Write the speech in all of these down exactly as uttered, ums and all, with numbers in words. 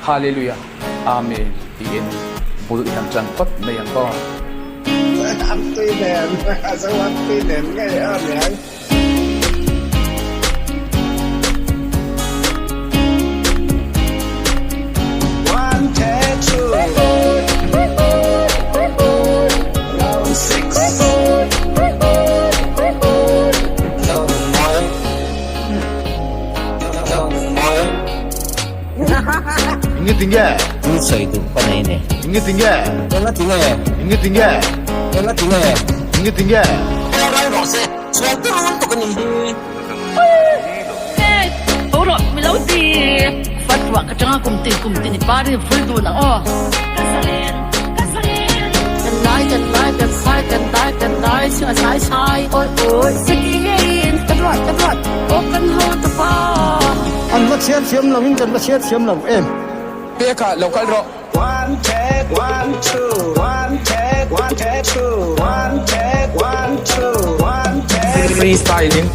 Hallelujah. Amen. Tiin bul i han chang phawt mai ang kha. An tui nen, a zo an tui nen ngai a ni ang. One, take two. Round six. Inge tinge. Insoi tu panai ne. Inge tinge. Inge tinge. Inge tinge. Inge tinge. Inge tinge. All right, Rose. Sual tu run tu kani. Hey, ora, mi lo ti. Fat wa ka changa kum tin, kum tin, i pari full du na, oh. Ka salen, ka salen. Kan lai, kan lai, kan sai, kan dai, kan dai, sai, sai, sai, oi, oi. Siki in, kan rot, kan rot. Oh, kan ho ta pa. An va chiat siam lo, in kan va chiat siam lo, em. Peka, local rock. One, take one, two. One, take one, take two. One, take one, two. One, take. Freestyling.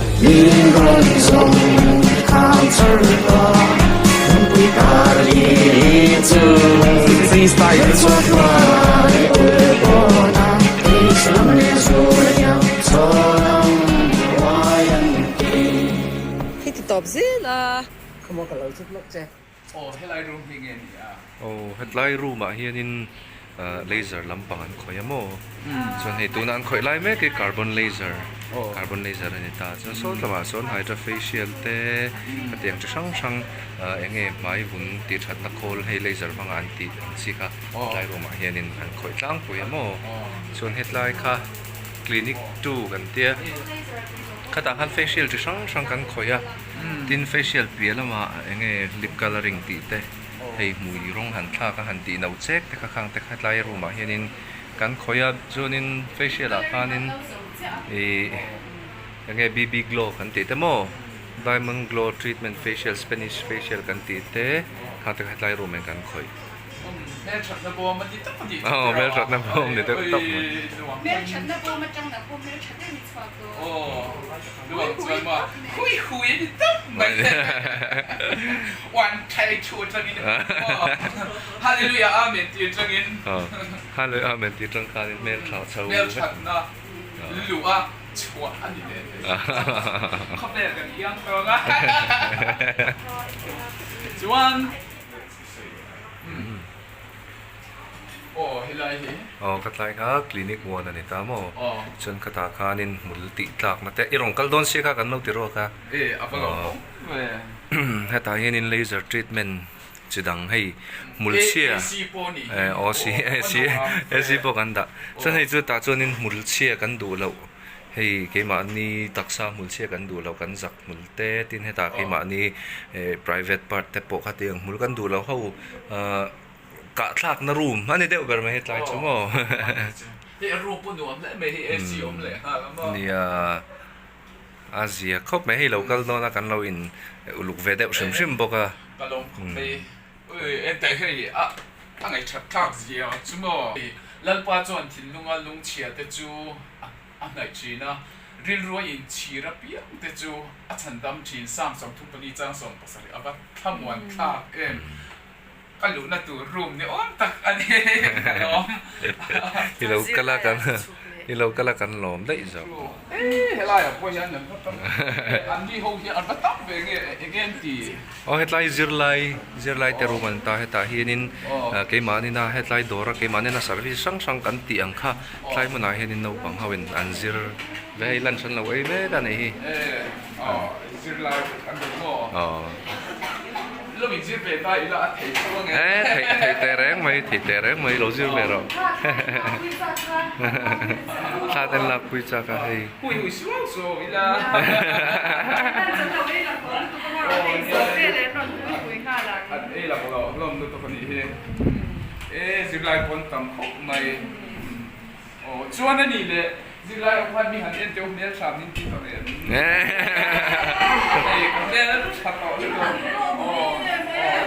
Freestyle. Hi ti top zin a. Khamo ka lo chuk lok che. Oh, helai room hi nge ni a. Oh, hetlai room-ah hianin, ah, laser lampang an khawih a maw. Hmm. Chuan hei tuna an khawih lai mek hi carbon laser. Oh. Carbon laser a ni ta. Chuan saw lamah sawn hydrofacial te, hmm, ka tiang chi hrang hrang, ah, eng nge hmai vun tih ṭhatna khawl hei laser hmanga an tih ang chi kha. Oh. Hetlai room-ah hianin an khawih tlangpui a maw. Oh. Chuan hetlai kha clinic two kan tia. Khatah khan facial chi hrang hrang kan khawih a. Hmm. Tin facial piah lama eng nge lip coloring tih te, oh, hei hmui rawng han thlak a han tih no chek te kha khang te kha tlai room-ah hianin kan khawih a. Chuanin facial-ah khanin i eng nge B B glow kan tih te maw, diamond glow treatment facial, Spanish facial kan tih te khang te kha tlai room-ah kan khawih. Hmel ṭhatna bawm a ni tawp a ni. Oh, hmel ṭhatna bawm ni tawp tawp. Hmel ṭhatna bawm aṭang na pawh hmel ṭhat a ni chhuak tawh. Oh, luang chuan ma. Hui hui a ni tawp mai. One, take two aṭangin. Oh. Hallelujah, amen tih aṭangin. Oh. Hallelujah, amen tih aṭang khanin hmel ṭha chho. Hmel ṭhatna. Oh. Lu a chhuah a ni le. Ah. Khawvel kan iang tawng a. Chuan. Hmm. Aw, helai hi. Aw, ka tlai kha clinic one a ni ta maw? Aw. Chuan khatah khanin hmul tih tlakna te, i rawn kal dawn si kha kan lo ti rawh kha. E, a va lo awm ve. Hetah hianin laser treatment chi dang hei hmul chhia. A, A C pawh ni. E, aw, si, A C, A C pawh kan dah. Chuan hei chu tah chuanin hmul chhia kan duh loh. Hei, keimahni taksa hmul chhia kan duh lo, kan zak hmul te, tin hetah keimahni, eh, private part te pawh khatiang hmul kan duh lo ho, ah, kah thlakna room a ni deuh ber mai hetlai chu maw. Hei, a room pawh nuam hle mai, hei A C awm leh nghal a maw. Nia, a zia khawp mai, hei lo kal dawn a kan lo in uluk ve deuh hrim hrim bawk a. Ka lawm khawp mai. Ui, en teh hei, a, a ngaihṭhat thlak zia chu maw. Lalpa chuan thinlunga lungchhia te chu a, a hnaih ṭhin a, rilruain chhir apiang te chu a chhandam ṭhin, Sam sawmthum pali chang sawm pasarih a va thlamuan thlak em. Ka luhna tur room ni awm tak a ni ka lawm. I lo kal a kan, i lo kal a kan lawm daih zawk. E, helaiah pawh hian an va tam. An ni ho hi an va tam ve nge, eng nge an ti? Aw, hetlai zirlai, zirlai te room a ni ta, hetah hianin, ah, keimahni na hetlai dawra, keimahni na service hrang hrang kan tih ang kha. Tlai hmunah hianin naupang hoin an zir ve, hei lunch an lo ei mek a ni hi. E, aw, zirlai kan duh maw? Aw. Lo in zir ve ta ila a thei chuang e. E, thei, thei te reng mai, thei te reng mai, lo zir ve rawh. Thla ten lakpui chak a hei. Hui hui suau suau ila. An ei la ko lo, lawm lutuk a ni hi. E, zirlai pawn tam khawp mai. Aw, chuan a ni le, zirlai awm khan mi han en te u, hmel ṭha min ti tawh em. E. Ei, hmel ṭha tawh lutuk. Aw, aw,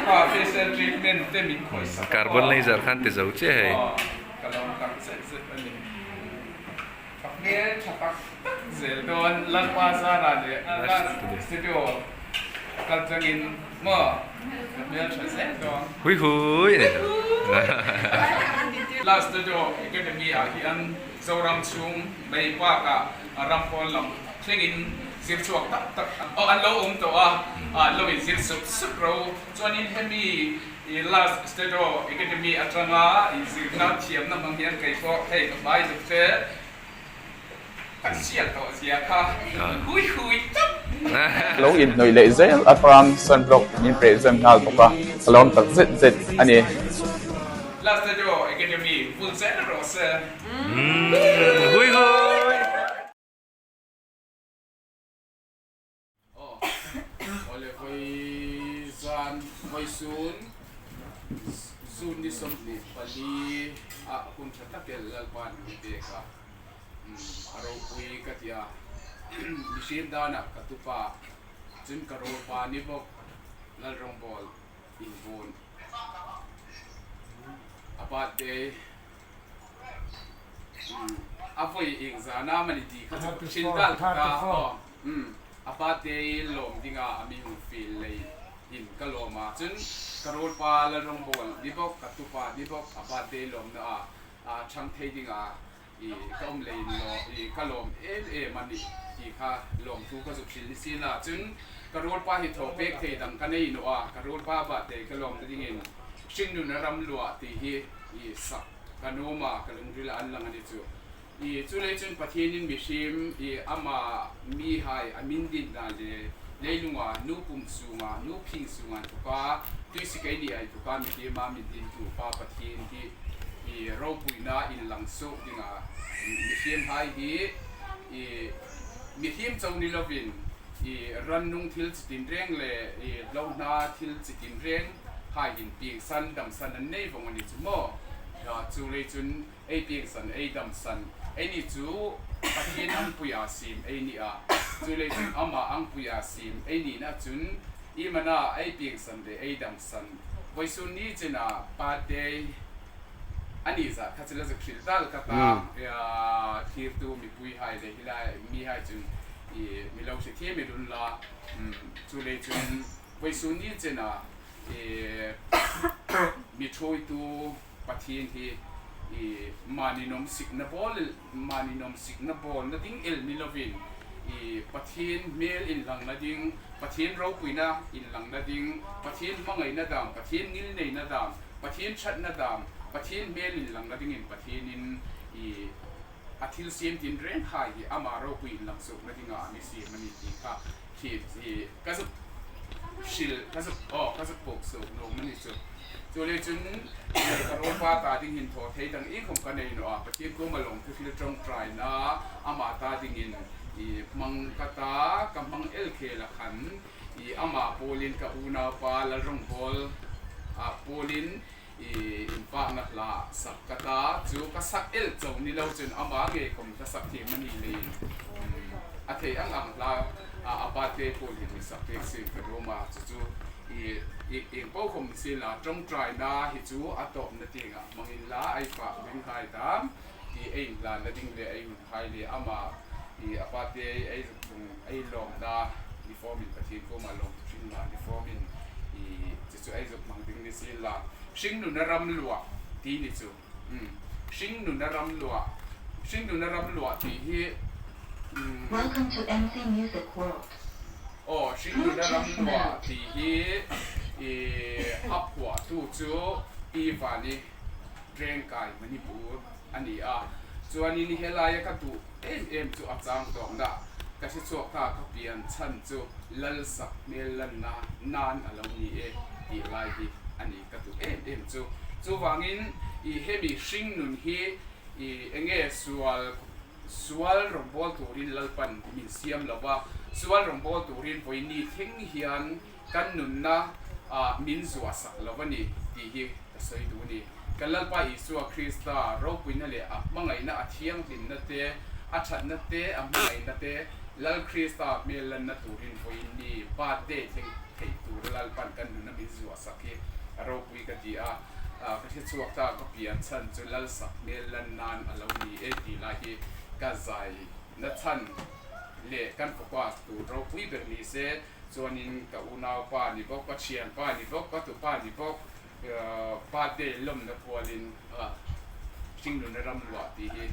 kha facial treatment te min khawih sa. Carbon laser khan ti zo che hei. Aw, ka lawm tak zet zet a ni. Ka hmel ṭha tak tak zel dawn, Lalpa zara le, Lalpa studio kal changin Maw, ka hmel ṭha zet dawng. Hui hui. Last Shadow Academy-a hian Zoram chhung May Park-a ram pawl lam thlengin zir chhuak tak tak, aw, an lo awm tawh a, a, lo in zir sup sup ro. Chuanin hemi, i, Last Shadow Academy aṭanga, i, zirna thiamna hmang hian kei pawh hei ka hmai tuk che. Kan sial tawh zia kha. Ah. Hui hui tak. Lo inhnawih leh zel atan sunblock min present nghal bawk a, ka lawm tak zet zet a ni. Last Shadow Academy full set rawh se. Mm, hui hui. Aw, awle, vawi zan, vawisun, June ni sawmhnih pali a hun ṭha tak el Lalpan mi pek a. Mm, a ropui ka ti a. Mihring dana ka tupa, chun ka ropui ni bawk, Lalrawngbawl Inbun. A birthday, mm, a vawi engzana mani ti kha chu hrilh dal ka ta. Aw, mm, a birthday lawm dinga a mi hung fiel leiin ka lawm a. Chun ka ruolpa Lalrawngbawl ni bawk, ka tupa ni bawk, a birthday lawmna a, a ṭhang thei dinga i ka awm leiin law, i ka lawm em em a nih ti kha lawmthu ka zuk hril ni si a. Chun ka ruolpa hi thaw pek thei dang ka nei naw a, ka ruolpa birthday ka lawmna dingin Hringnun a Ram Luah ti hi i sak ka nuom a, ka lungrila an lang a ni chu. I, chuleiin chun Pathienin mihring, i, ama mihai a min dinna le leilunga nu pum sunga, nu phing sunga inthawka, tuisik ei nih a inthawka mihriem a min din tu Pa Pathien hi, i, ropuina inlang suok dinga, i, mihriemhai hi, i, mihriem chauh ni lovin, i, rannung thil chi tinreng le, i, hlohna thil chi tinreng hai hin piengsan, damsan an nei vawng a ni chu maw? A, chuleiin chun ei piengsan, ei damsan, eini chu Pathien angpuia siem ei ni a. Chuleiin chun ama angpuia siem ei nihna chun, i mana ei piengsan le ei damsan. Vawisun ni chena birthday a ni zat kha chu la zuk hril dal ka ta. Mm. Ya, thlirtu mipuihai le hi lai mihai chun i mi lo hre thiam el unla. Mm, chuleiin chun vawisun ni chena, e, mi ṭhuoitu Pathien hi, e, mani nawmsikna bawl, mani nawmsikna bawlna ding el ni lovin, e, Pathien hmel inlangna ding, Pathien ropuina inlangna ding, Pathien hmangaina dam, Pathien ngilneina dam, Pathien ṭhatna dam, Pathien hmel inlangna dingin Pathienin, e, a thil siem tinreng hai hi ama ropui inlang suokna dinga a mi siem a ni ti kha khi, khi ka zuk hril, ka zuk, aw, ka zuk pawk suok nuom a ni chu. Chuleiin chun ka ruolpa ta ding hin thaw thei dang iengkhawm ka nei naw a, Pathien kuoma lawmthu hril ṭawngṭaina ama ta dingin i hmang ka ta, ka hmang el khel a khan i ama pawlin ka unaupa Lalrawngbawl, a, pawlin i, inpakna hla sak ka ta, chu ka sak el chauh ni lo chun ama ngei khawm ka sak thei a ni leiin, a thei ang ang hla, a, a birthday pawl hin mi sak pek sien ka nuom a, chu chu i, i, ieng po khawm sien la, ṭawngṭaina hi chu a tawpna tienga hmang inla, ei fak ding hai dam, i, ei inhlanna ding le ei hun hai le ama, i, a birthday ei zuk tlung, ei lawmna ni form in Pathien kuoma lawmthu hringna ni form in, i, chu chu ei zuk hmang ding ni sien la. Hringnun a Ram Luah ti ni chu. Mm. Hringnun a Ram Luah. Hringnun a Ram Luah ti hi, mm, Welcome to M C Music World. Aw, Hringnun a Ram Luah ti hi, i, a phuahtu chu Pi Vani Rengkai Manipur a ni a. Chuanin helaia ka duh em em chu a chang tawkna, ka hre chhuak ta ka pian chhan chu Lalsak hmel lanna nan a lo ni e tih lai hi a ni ka duh em em chu. Chuvangin i hemi hringnun hi i enge sual, sual rawngbawl turin Lalpan min siam lo va, sual rawngbawl turin vawiin ni thleng hian kan nunna, a, min zuahsak lo a ni tih hi ka sawi duh a ni. Kan Lalpa Isua Krista ropuina leh a hmangaihna, a thianghlimna te, a ṭhatna te, a hmangaihna te, Lal Krista hmel lanna turin vawiin ni birthday thleng thei tur Lalpan kan nunna min zuahsak hi a ropui ka ti a, a, ka hre chhuak ta ka pian chhan chu Lalsak hmel lan nan a lo ni e tih lai hi ka zaina chhan leh kan focus tur ropui ber ni se. Chuanin ka unaupa ni bawk, ka ṭhianpa ni bawk, ka tupa ni bawk, eh, birthday lawmna pualin, ah, hringnun a ram luah tih hi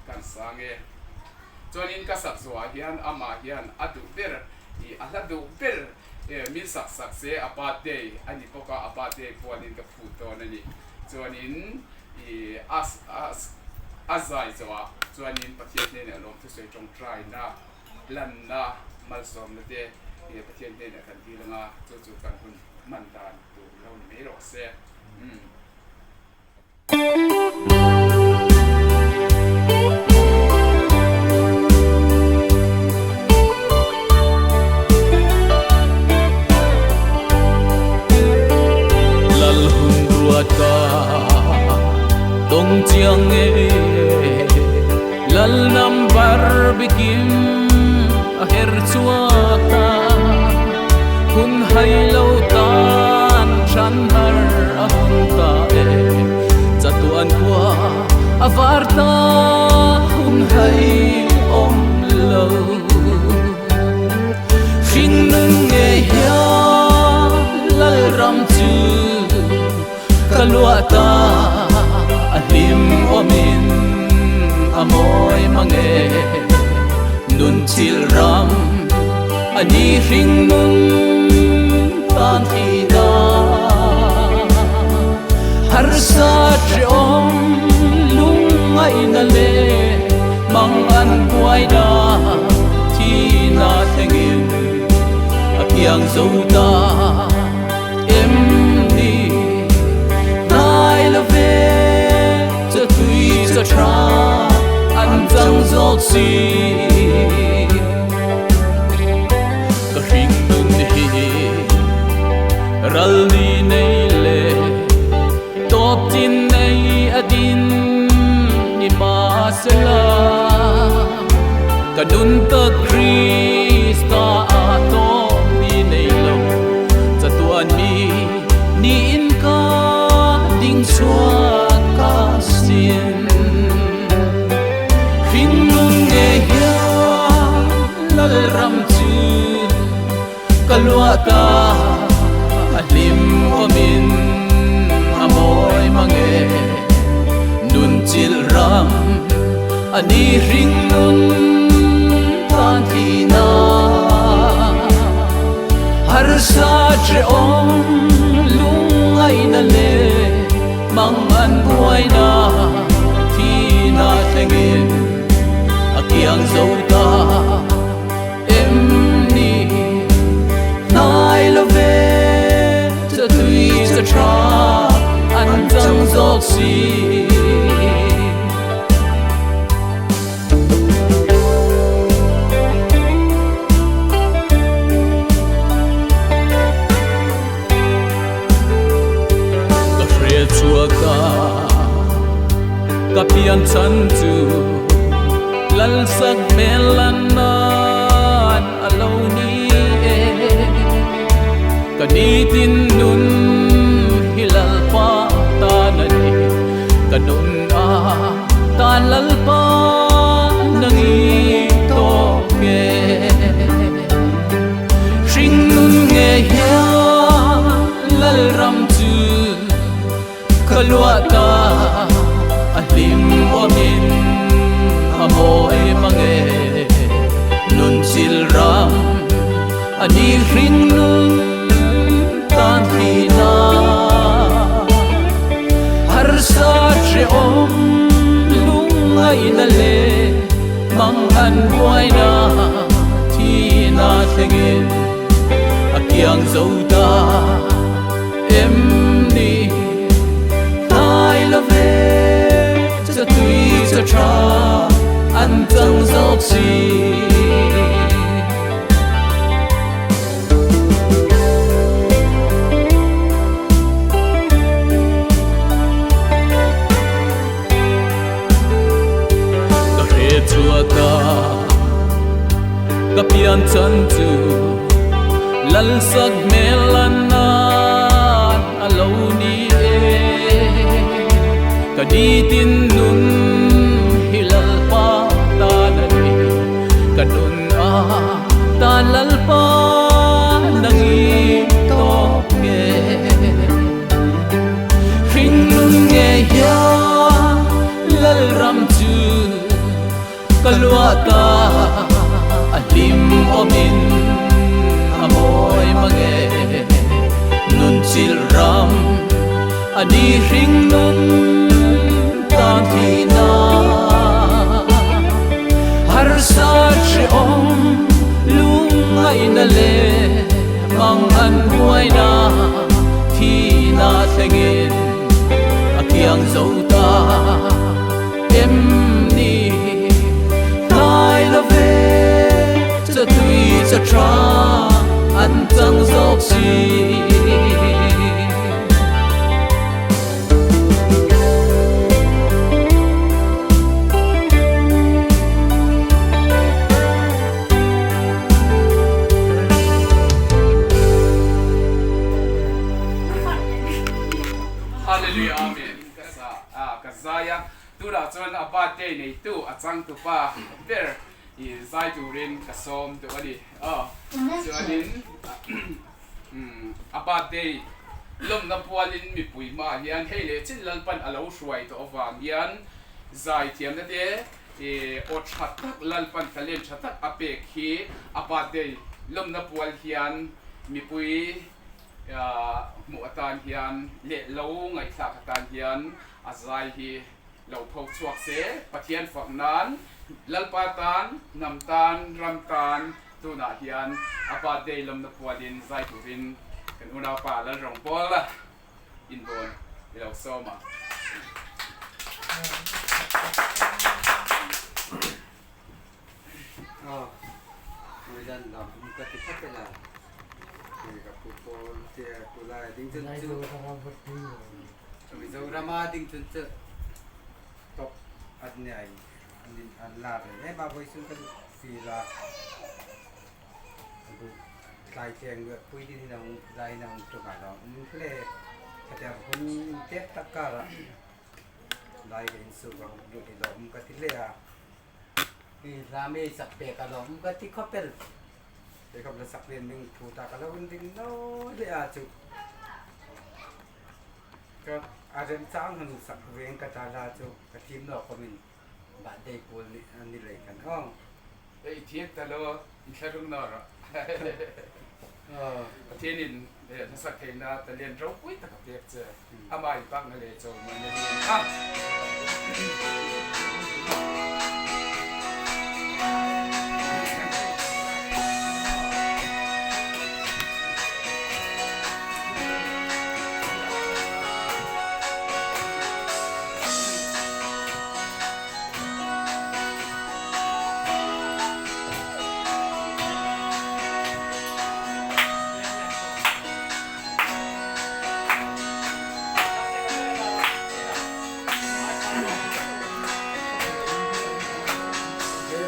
kan sang e. Chuanin ka sak zawhah hian, amah hian a duh ber, i, a hla duh ber, eh, min sak sak se a birthday a ni bawk a, a birthday pualin ka phut dawn a ni. Chuanin, i, a, a, a zai zawhah chuanin Pathian hnenah lawmthu sawi ṭawngṭaina, hlanna, malsawmna te, i, Pathian hnenah kan dil anga, chu chu kan hun hman dan tur lo ni mai rawh se. Hmm. Lal hun ruata tawng chiang e, lal number bikin a her chhuak a, hun hai lo tan ṭhan har a hun ta e, chatuan khua a var ta, hun hai awm lo. Hringnun ngei hian lal ram chu ka luah ta, a hlim awmin a mawi mang e. Nun chil ram a ni hringnun tan thina. Harsa ṭiawm lungngaina le mangan buaina, thina thlengin a kiang zo ta em ni? Hnai lo ve, chatui chaṭha an chang zawk si. Ka hringnun hi ral ni nei le tawp chin nei a din ni hma sela, ka nun tak Krista a tawp ni nei lo, chatuan mi niin ka ding chhuak ka sin. Hringnun ngei hian lal ram chu ka luah ta, a hlim awmin a mawi mang e. Nun chil ram a ni hringnun tan thina. Harsa ṭiawm lungngaina le mangan buaina, thina thlengin a kiang zo ta em ni? Hnai lo ve, chatui chaṭha an chang zawk si. Ka hre chhuak a, ka pian chhan chu lal sak hmel lan nan a lo ni e. Ka nitin nun hi Lalpa tan a ni, ka nun a tan Lalpa nang i tawk e. Hringnun ngei hian lal ram chu ka luah ta, a hlim awmin a mawi mang e. Nun chil ram a ni hringnun tan thina. Harsa ṭiawm lungngaina le mangan buaina, thina thlengin a kiang zo ta em ni? Hnai lo ve, chatui chaṭha an chang zawk si. Ka hre chhuak a, ka pian chan chu lal sak hmel lan nan a lo ni e. Ka nitin nun hi Lalpa tan a ni, ka nun a tan Lalpa Hieng lalram chu ka luah ta, a hlim awmin a mawi mange. Nun chil ram a ni hringnun tan thina, harsa hreawm lungngaina le mangan buaina, thina thlengin a kiang zo ta em ni? Hnai lo ve, chatui chaṭha an chang zawk si. Hallelujah, amen. Ka sa, a, ka zai a. Tunah chuan a birthday neitu a changtu pa ber i zai turin ka sawm duh a ni. Aw, chuanin, mm, a birthday lawmna pualin mipui hmaah hian hei leh chin Lalpan a lo hruai tawh avang hian zai thiamna te, e, aw ṭha tak, Lalpan talent ṭha tak a pek hi a birthday lawmna pual hian mipui, a, hmuh atan hian leh lo ngaihthlak atan hian a zai hi lo pho chhuak se, Pathian fak nan, Lalpa tan, hnam tan, ram tan, tunah hian a birthday lawmna pualin zai turin kan unaupa Lalrawngbawla indawn i lo sawm a. Aw, Mizoram lam ka ti khawp el a. Ka pu pawl te tulai ding chun chu, Mizorama ding chun chu top an nei, an, an la ve. Hei ma vawisun kan fiel a. Tlai thleng pui din hin a hung, lai hin a hung ṭum a lo. Um hle, ka ti a hun te tak kara. Lai ka insuk a hung lut hi lo, um ka ti hle a. Hi hla mi sak pek a lo, um ka ti khawp el. Te khawp la sak lian ding thu ta ka lo um ding naw hle a chu. Ka a remchang hun sak veng ka ta la chu, ka thim naw khawmin. Birthday pual ni, a ni lei khan. Aw. Ei, thiek ta lo, i thla rum naw rawh. Aw. Pathienin, eh, hla sak theihna talent ropui tak a pek che. Hmm. Ama inpakna le chawimawina dingin. Ah.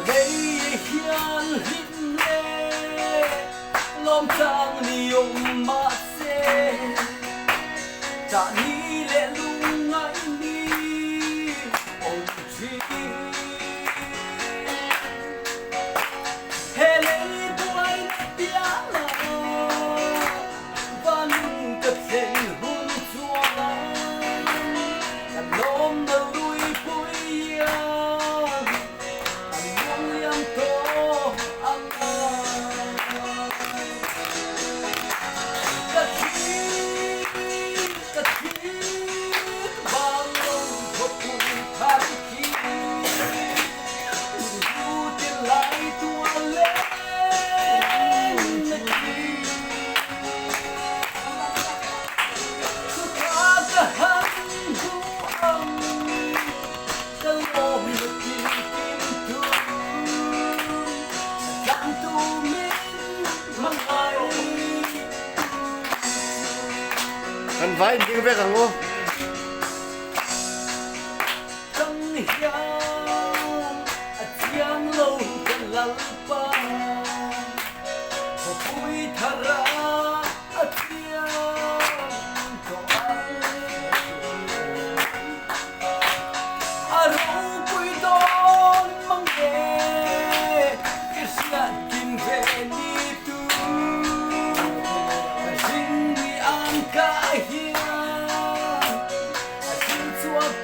Rei hian hlim le lawmtang ni awm mah se, chah ni le lungngai ni awm ṭhin. He lei buai piangah vanung ka thlen hun chuang a, ka lawmna luipui a, a lungliam tawh ang a. Ka thil, ka thil bang lo khawpui thar khi. Kan vai ding vek ang u. Kan hian a chiang lo ka Lalpa, khawpui thara a chiang tawh ang. A ropui dawn mang e, ka hriat kim ve ni tu. Ka hring ni ang ka hian, a hring chuak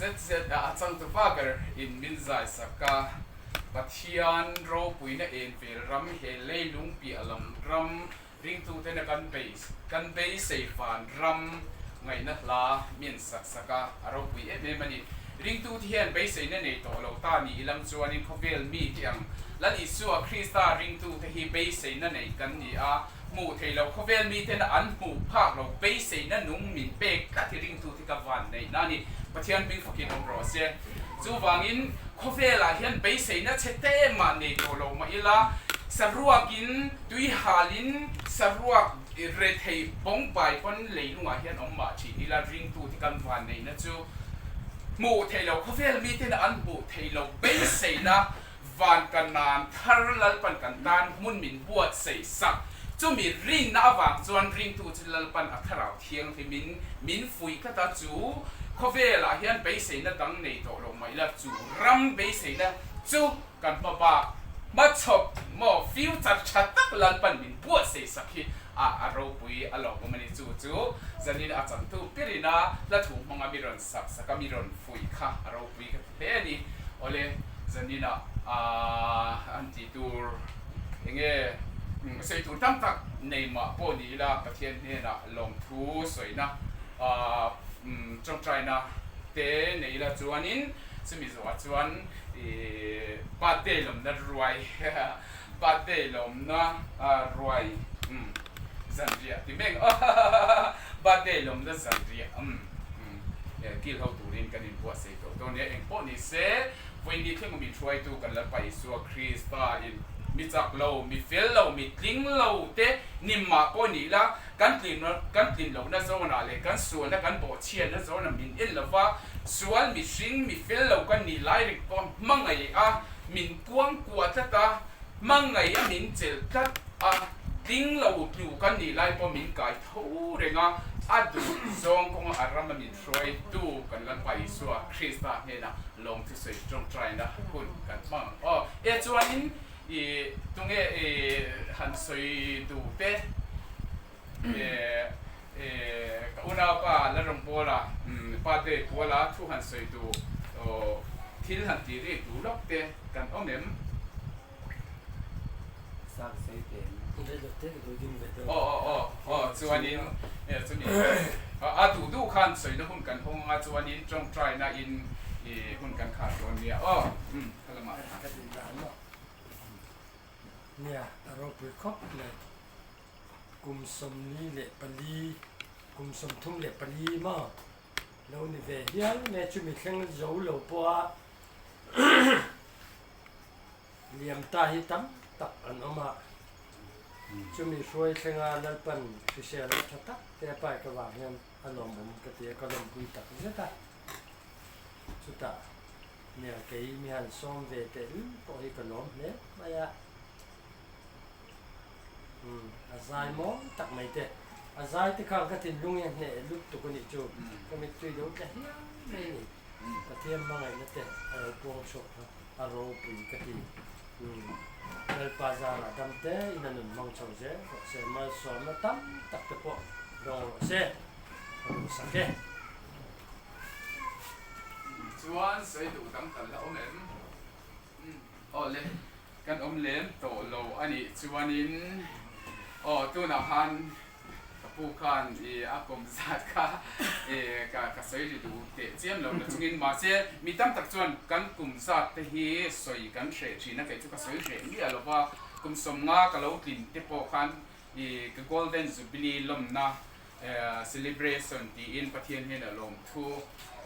Z Z a changtupa ber in min zaisak a, Pathian ropuina en vel ram, he leilung piah lam ram, ringtuten kan bei, kan beisei van ram ngaina hla min saksak a, a ropui em em a nih. Ringtute hian beiseina nei tawh lo ta ni lam chuanin khawvel mite ang Lal Isua Krista ringtute hi beiseina nei kan ni a, hmuh theih lo, khawvel miten an hmuh phak lo beiseina nung min pek tlat hi ringtute ka vanneihna a ni. Pathian hming fakin awm rawh se. Chuvangin khawvelah hian beiseina chhe te mah nei tawh lo mah ila, saruakin, tuihalin, saruak rethei bawngbai pawn leilungah hian awm mah ṭhin ila, ringtute kan vanneihna chu hmuh theih lo, khawvel miten an hmuh theih lo beiseina van Kanaan thar Lalpan kan tan hmun min buatsaih sak. Chumi rinna avang chuan ringtu chu Lalpan a Thlarau Thianghlimin min fuih tlat a, chu khawvelah hian beiseina dang nei tawh lo mah ila, chu ram beiseina chu kan hmabak, hmachhawp maw, future ṭha tak Lalpan min buatsaih sak hi a, a ropui a lawmawm a ni. Chu chu zanin a changtu pirina hla thu hmanga mi rawn saksak a, mi rawn fuih kha a ropui ka ti hle a ni. Awle, zanina, a, an ti tur eng nge, mm, sawi tur tam tak nei mah pawh ni ila, Pathian hnena lawmthu sawina, a, mm, ṭawngṭaina te nei ila chuanin, chumi zawhah chuan, i, birthday lawmna ruai, birthday lawmna, a, ruai, mm, zanriah ti mai ang. Birthday lawmna zanriah, mm, mm, eh, kil ho turin kan inbuatsaih tawh dawn nia, eng pawh ni se, vawiin ni thleng min hruaitu kan Lalpa Isua Krista in mi chak lo, mi fel lo, mi tling lo te ni mah pawh ni la, kan tlin, kan tlin lohna zawnah leh kan sualna, kan bawhchhiatna zawnah min en lova, sual mihring mi fel lo kan nih lai reng pawh hmangaih a, min kuang kuah tlat a, hmangaih a min chel tlat a, tling lo tlu kan nih lai pawh min kai tho reng a, a duh zawng kawnga a rama min hruaitu kan Lalpa Isua Krista hnena lawmthu sawi ṭawngṭaina hun kan hmang. Aw, e chuanin, i, tunge, i, han sawi duh te, e, e, ka unaupa Lalrawngbawla, mm, birthday puala thu han sawi duh, aw, thil han ti ri duh lawk te kan awm em? Sang sei te. Aw, aw, aw, aw, chuanin, e, chumi, a, a duh duh khan sawina hun kan hawng a, chuanin ṭawngṭaina in, i, hun kan khar dawn nia. Aw, mm, ka lama. Ka ti dan lo. Nia, a ropui khawp mai. Kum sawmli leh pali, kum sawmthum leh pali maw? Lo ni ve hial mai, chumi thleng zo lo pawha liam ta hi tam tak an awm a. Chumi hruai thlenga Lalpan hrisel ṭha tak te a pai ka vang hian a lawmawm ka ti a, ka lawmpui tak zet a. Chutah, nia kei mi han sawm ve te in pawh hi ka lawm hle mai a. Hmm, a zai mawi tak mai te. A zai te khan ka thinlung hi a hneh lutuk a nih chu. Hmm. Ka mittui lo tla hial mai a ni. Hmm. Pathian hmangaihna te a lo puang chhuak kha a ropui ka ti. Hmm. Lalpa zara dam te in a nun hmang chho zel, rawh se, malsawmna tam tak te pawh dawng rawh se. Ka duh sak e. Chuan sawi duh dang tal la awm em? Hmm. Aw le. Kan awm lem tawh lo a nih chuanin, aw, tunah khan ka pu khan, i, a kum zat kha, i, ka, ka sawi ri duh teh chiam lo na chungin, mahse, mi tam tak chuan kan kum zat te hi sawi kan hreh ṭhin a, kei chu ka sawi hreh miah lo va, kum sawmnga ka lo tlin te pawh khan, i, ka Golden Jubilee lawmna, eh, celebration tiin Pathian hnena lawmthu,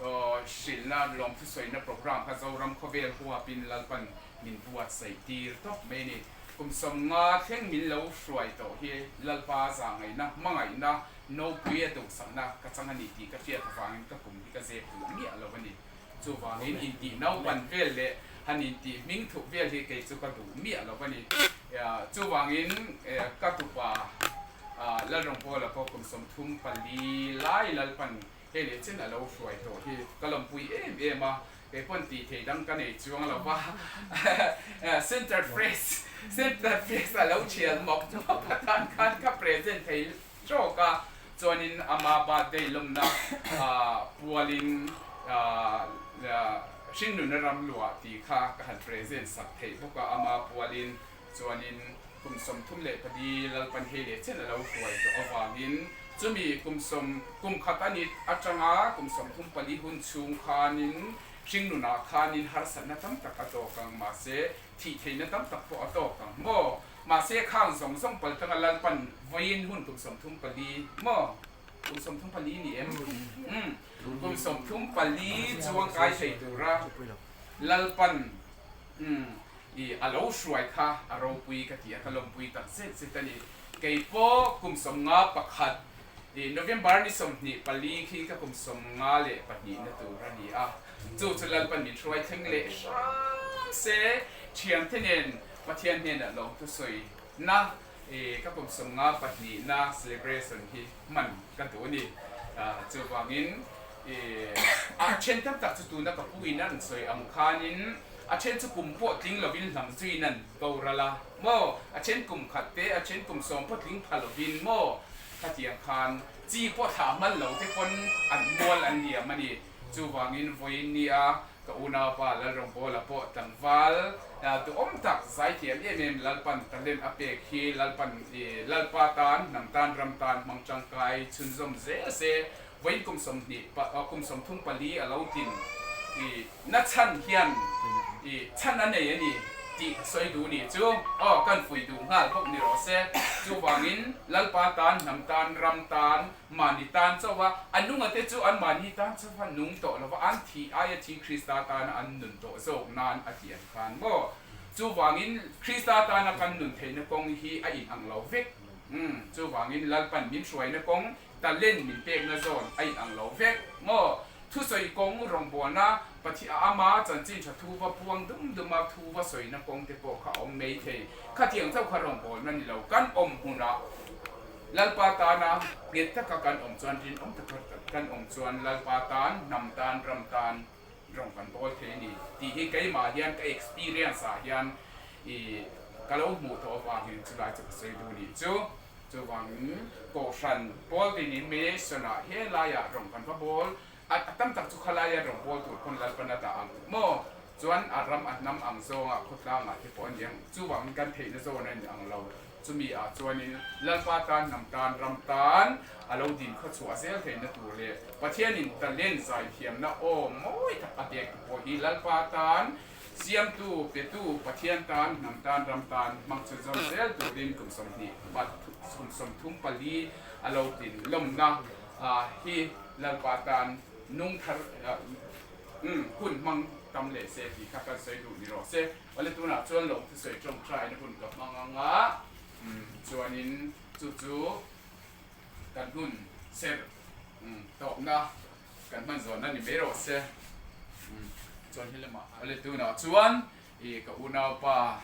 aw, hrilhna, lawmthu sawina program kha Zoram khawvel huapin Lalpan min buatsaih tir tawp mai a ni. Kum sawmnga thleng min lo hruai tawh hi Lalpa zangaihna, hmangaihna, ropui a duhsakna ka chang a ni tih ka hriat avangin ka kum hi ka zep duh miah lo a ni. Chuvangin intih naupan vel leh han intih hming thup vel hi kei chu ka duh miah lo a ni. Eh, chuvangin, eh, ka tupa, ah, Lalrawngbawla pawh kum sawmthum pali lai Lalpan hei leh chen a lo hruai tawh hi ka lawmpui em em a. Kei pawn tih theih dang ka nei chuang lo va. Eh, center fresh, center fresh a lo thial mawk mawk a tan khan ka present thei tawk a, chuanin ama birthday lawmna, ah, pualin, ah, Hringnuna ram luah ti kha ka han present sak thei bawk a, ama pualin. Chuanin kum sawmthum le pali Lalpan hei le chen a lo hruai tawh avangin, chumi kum sawm, kum khat a ni aṭanga kum sawmthum pali hun chhung khanin hringnunah khanin harsatna tam tak a tawk ang, mahse, thih theihna tam tak pawh a tawk ang maw. Mahse, khang zawng zawng pal tanga Lalpan vawiin hun kum sawmthum pali maw, kum sawmthum pali ni em? Mm. Kum sawmthum pali chuang kai thei tura Lalpan, mm, i a lo hruai kha a ropui ka ti a, ka lawmpui tak zet zet a ni. Kei pawh kum sawmnga pakhat, i November ni sawmhnih pali khi ka kum sawmnga le pahnihna tur a ni a. Chu chu Lalpan min hruai thleng leh hram se, ṭhiante nen Pathian hnenah lawmthu sawi na, e, ka kum sawmnga pahnihna celebration hi hman ka duh a ni. A, chuvangin, e, a ṭhen tam tak chu tuna ka puin an sawi ang khanin, a ṭhen chu kum pawh tling lovin hlam zuiin an boral a maw, a ṭhen kum khat te, a ṭhen kum sawm pawh tling pha lovin maw, khatiang khan chi pawh thlah hman lo te pawn an mual an liam a ni. Chuvangin vawiin nia, ka unaupa Lalrawngbawla pawh tlangval, a, duhawm tak zai thiam em em Lalpan talent a pek hi Lalpan, i, Lalpa tan, hnam tan, ram tan hmang ṭangkai chhunzawm zel se, vawiin kum sawmhnih pa, a, kum sawmthum pali a lo tlin, i, na chhan hian, i, chhan a nei a ni tih sawi duh ni chu, aw, kan fui duh nghal bawk ni raw se. Chuvangin Lalpa tan, hnam tan, ram tan, mani tan chauha, a nunga te chu an mani tan chauha nung tawh lova, an thi aia thi Krista tana an nun tawh zawk nan a ti ang khan maw. Chuvangin Krista tana kan nun theihna kawng hi a inang lo vek. Hmm, chuvangin Lalpan min hruaina kawng, talent min pekna zawn a inang lo vek maw. Thusawi kawng, rawngbawlna, Pathian ama chanchin ṭha thuva puang dum duma thuva sawina kawng te pawh kha a awm mai thei. Khatiang chauh kha rawngbawlna ni lo, kan awm hmuna Lalpa tana nghet taka kan awm chuan, rinawm taka kan awm chuan Lalpa tan, hnam tan, ram tan rawng kan bawl thei a ni tih hi keimah hian ka experience-ah hian i ka lo hmuh tawh avangin chulai chu ka sawi duh ni chu. Chuvangin kohhran pawl tinin mediation-ah he laia rawng kan va bawl, a, a tam tak chu khalaia rawng bawl tur pawn Lalpan a ta ang maw. Chuan a ram a hnam ang zawnga khawtlangah te pawh a ni ang, chuvangin kan theihna zawn a inang lo. Chumi ah chuanin Lalpa tan, hnam tan, ram tan a lo din kha chhuah zel theihna tur leh Pathianin talent zaithiamna awm mawi tak a pek te pawh hi Lalpa tan, siamtu, petu, Pathian tan, hnam tan, ram tan hmang chhunzawm zel turin kum sawmhnih, kum sawmthum pali a lo tlin lawmna, a, hi Lalpa tan nung thar, a, um, hun hmang tam leh se tih kha kan sawi duh ni raw se. Awle, tunah chuan lawmthu sawi ṭawngṭaina hun ka hmang ang a, um, chuanin chu chu kan hun ser, um, tawpna kan hman zawn a ni mai raw se. Um, chuan hi lamah, awle, tunah chuan i ka unaupa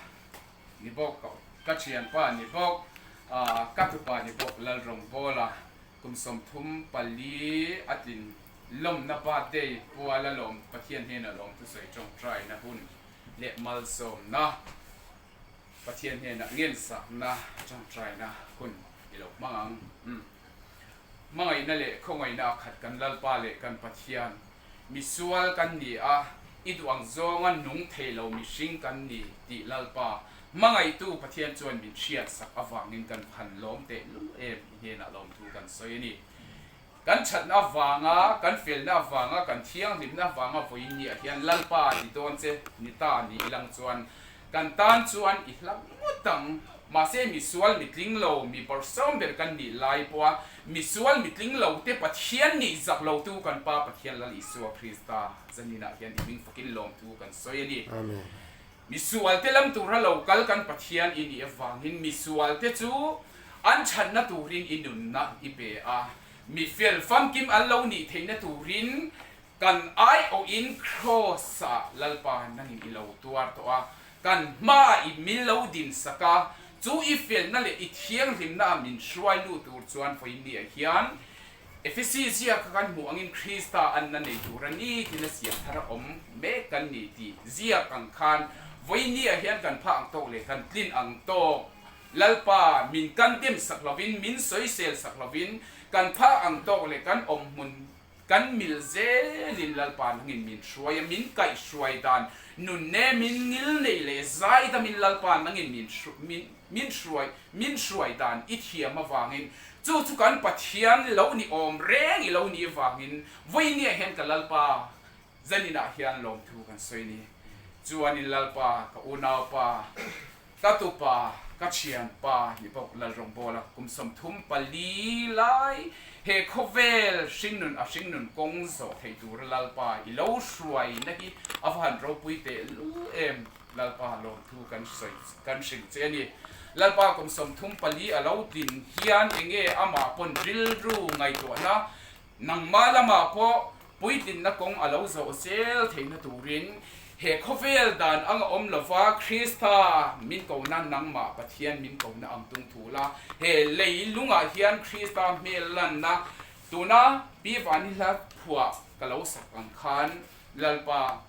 ni bawk, ka, ka ṭhianpa ni bawk, a, ka tupa ni bawk, Lalrawngbawla kum sawmthum pali a tlin lawmna birthday puala lawm, Pathian hnena lawmthu sawi ṭawngṭaina hun leh malsawmna, Pathian hnena ngensakna ṭawngṭaina hun i lo hmang ang. Um. Hmangaihna leh khawngaihnaa khat kan Lalpa leh kan Pathian. Misual kan ni a, i duh ang zawnga nung thei lo mihring kan ni tih Lalpa. Hmangaihtu Pathian chuan min hriatsak avangin kan phan lawm teh lul em, i hnena lawmthu kan sawi a ni. Kan ṭhatna avanga, kan felna avanga, kan thianghlimna avanga vawiin niah hian Lalpa ni dawn che, ni ta ni ilang chuan kan tan chuan i hlang ngawt ang. Mahse, misual, mi tling lo, mi bawrhsawm ber kan nih lai pawha, misual, mi tling lo te Pathian nih zak lo tu kan Pa Pathian Lal Isua Krista zaninah hian i hming fakin lawmthu kan sawi a ni. Amen. Misual te lam tura lo kal kan Pathian i nih avangin misual te chu an ṭhatna turin i nunna i pe a, mi fel famkim an lo nih theihna turin kan aiawhin cross-ah Lalpa nangin i lo tuar tawh a, kan hmaah i min lo dinsak a, chu i felna leh i thianghlimna a min hruai lut tur chuan vawiin niah hian Efesi ziak kan hmuh angin Krista anna nei tura nitina siam thara awm mek kan ni tih ziak ang khan vawiin niah hian kan phah ang tawk leh kan tlin ang tawk, Lalpa min condemn sak lovin, min sawisel sak lovin, kan phah ang tawk leh kan awmhmun Kan mil zelin Lalpa nangin min hruai a, min kaihruai dan, nunnem, min ngilnei le zaidamin Lalpa nangin min hru-, min, min hruai, min hruai dan i thiam avangin, chu chu kan Pathian lo ni awm reng i lo ni avangin, vawinia hian ka Lalpa, zanina hian lawmthu kan sawi ni. Chuanin Lalpa, ka unaupa, ka tupa, ka ṭhianpa ni bawk Lalrawngbawla kum sawmthum pali lai he khawvel hringnun a hringnun kawng zawh thei tura Lalpa i lo hruaina hi a va han ropui teh lul em. Lalpa lawmthu kan sawi, kan hrilh che a ni. Lalpa kum sawmthum pali a lo din hian enge amah pawn rilru ngaihtuahna nangma lamah pawh puitlinna kawng a lo zawh zel theihna turin, he khawvel dan anga awm lova Krista min kona nangmah Pathian min kona ang tung thu la, he leilungah hian Krista hmel lanna tuna Pi Vanihla phuah ka lo sak ang khan, Lalpa,